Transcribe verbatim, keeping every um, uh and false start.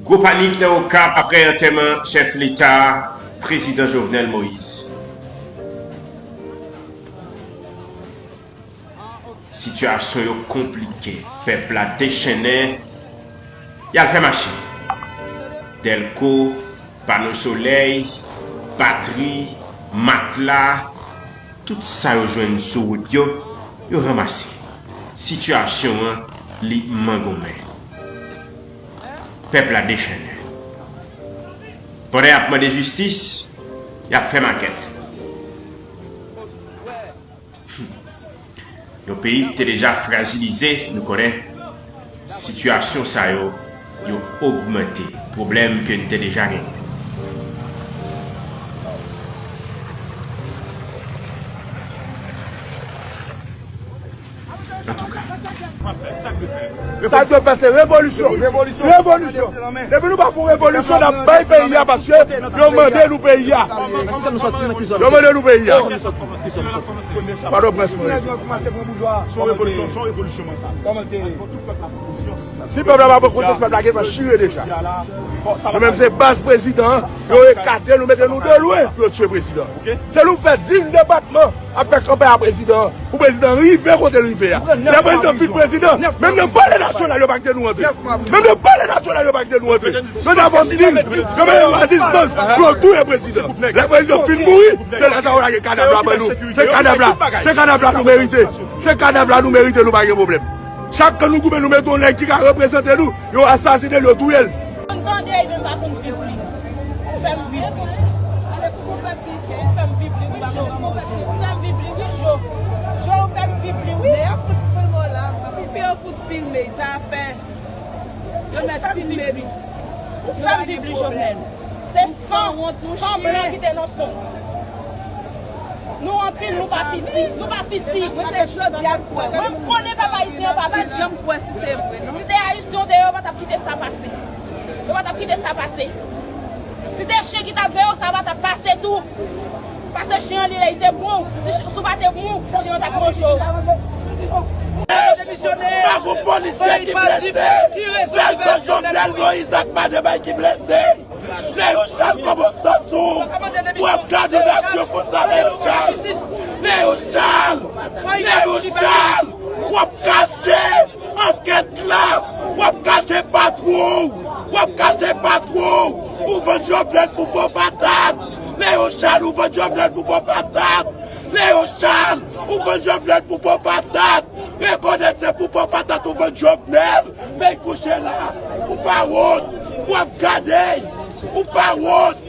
Gwo panik nan Okap apre antèman chèf leta, prezidan Jovenel Moïse. Sitiyasyon yo konplike, pèp la dechennen, y al fè mache. Dèlko, pano solèy, batri, matla, tout sa yo jwenn sou wout yo, yo ranmase. Sitiyasyon an, li mangonmen. Pèp la dechennen. Pandan y ap mande jistis, y ap fè makèt. Yon peyi ki te deja frajilize, nou konnen sitiyasyon sa yo, yo ogmante pwoblèm ke n te deja genyen. Antouka. Sa k dwe fèt, se revolisyon. Revolisyon. Depi nou pa fè revolisyon, n ap bay peyi a paske yo mande nou peyi a. Yo mande nou peyi a. Pòtoprens nou ye. Se yon revolisyon, se yon revolisyon mantal. Si pèp la pa pran konsyans, pèp la gentan chire deja. Nou menm se baz prezidan an, yo ekate nou, mete nou de lwen pou yo tiye prezidan. Se nou fè dis depatman ap fè kanpay a prezidan an, pou prezidan rive kote l rive a. Lè prezidan fin prezidan, menm nan palè nasyonal yo pa kite nou antre. Menm nan palè nasyonal yo pa kite nou antre. Yo t ap di, yo mete nou a distans pou yo touye prezidan. Lè prezidan fin mouri, se lè sa yo lage kadav la ban nou. Se kadav la, se kadav la nou merite. Se kadav la nou merite, nou pa gen pwoblèm. Chak kan nou goumen, nou mete yon nèg ki ka reprezante nou, yo asasinen l, yo touye l. Mwen tande, e menm pa konn viv li. Ou fè m viv li. Gade pou mwen pèp li, ou fè m viv li, wi, Jo. Ou fè m viv li, wi, Jo. Jo, ou fè m viv li, wi. Men y ap fout filme w la. Pi yo fout filme, sa fè. Yo mèt filme li. Ou fè m viv li, Jovenel. Se san, san blan ki te nan san. Nou anpil, nou pa piti, nou pa piti. Mwen se jodi a k kwè. Mwen m konnen pèp ayisyen an pa piti. Janm kwè si se vre, non. Si te ayisyen w te ye, yo pa t ap kite sa pase. Yo pa t ap kite sa pase. Si te chen ki t ap veye w, sa pa t ap pase tou. Paske chen an li la, li te bon. Si ch-, si w pa te bon, chen an t ap manje w. Pa gon polisye ki blese. Sèl Jovenel Moïse ak madanm ki blese. Léon Charles, kòman w santi w? W ap gade nasyon konsa, Léon Charles. Léon Charles, Léon Charles, w ap kache ankèt la. W ap kache patwon w. W ap kache patwon w. Ou vann Jovenel pou po patat. Léon Charles, ou vann Jovenel pou po patat. Léon Charles, ou vann Jovenel pou po patat. Rekonèt se pou po patat ou vann Jovenel. Peyi kouche la. Ou pa wont. W ap gade. Ou pa wont.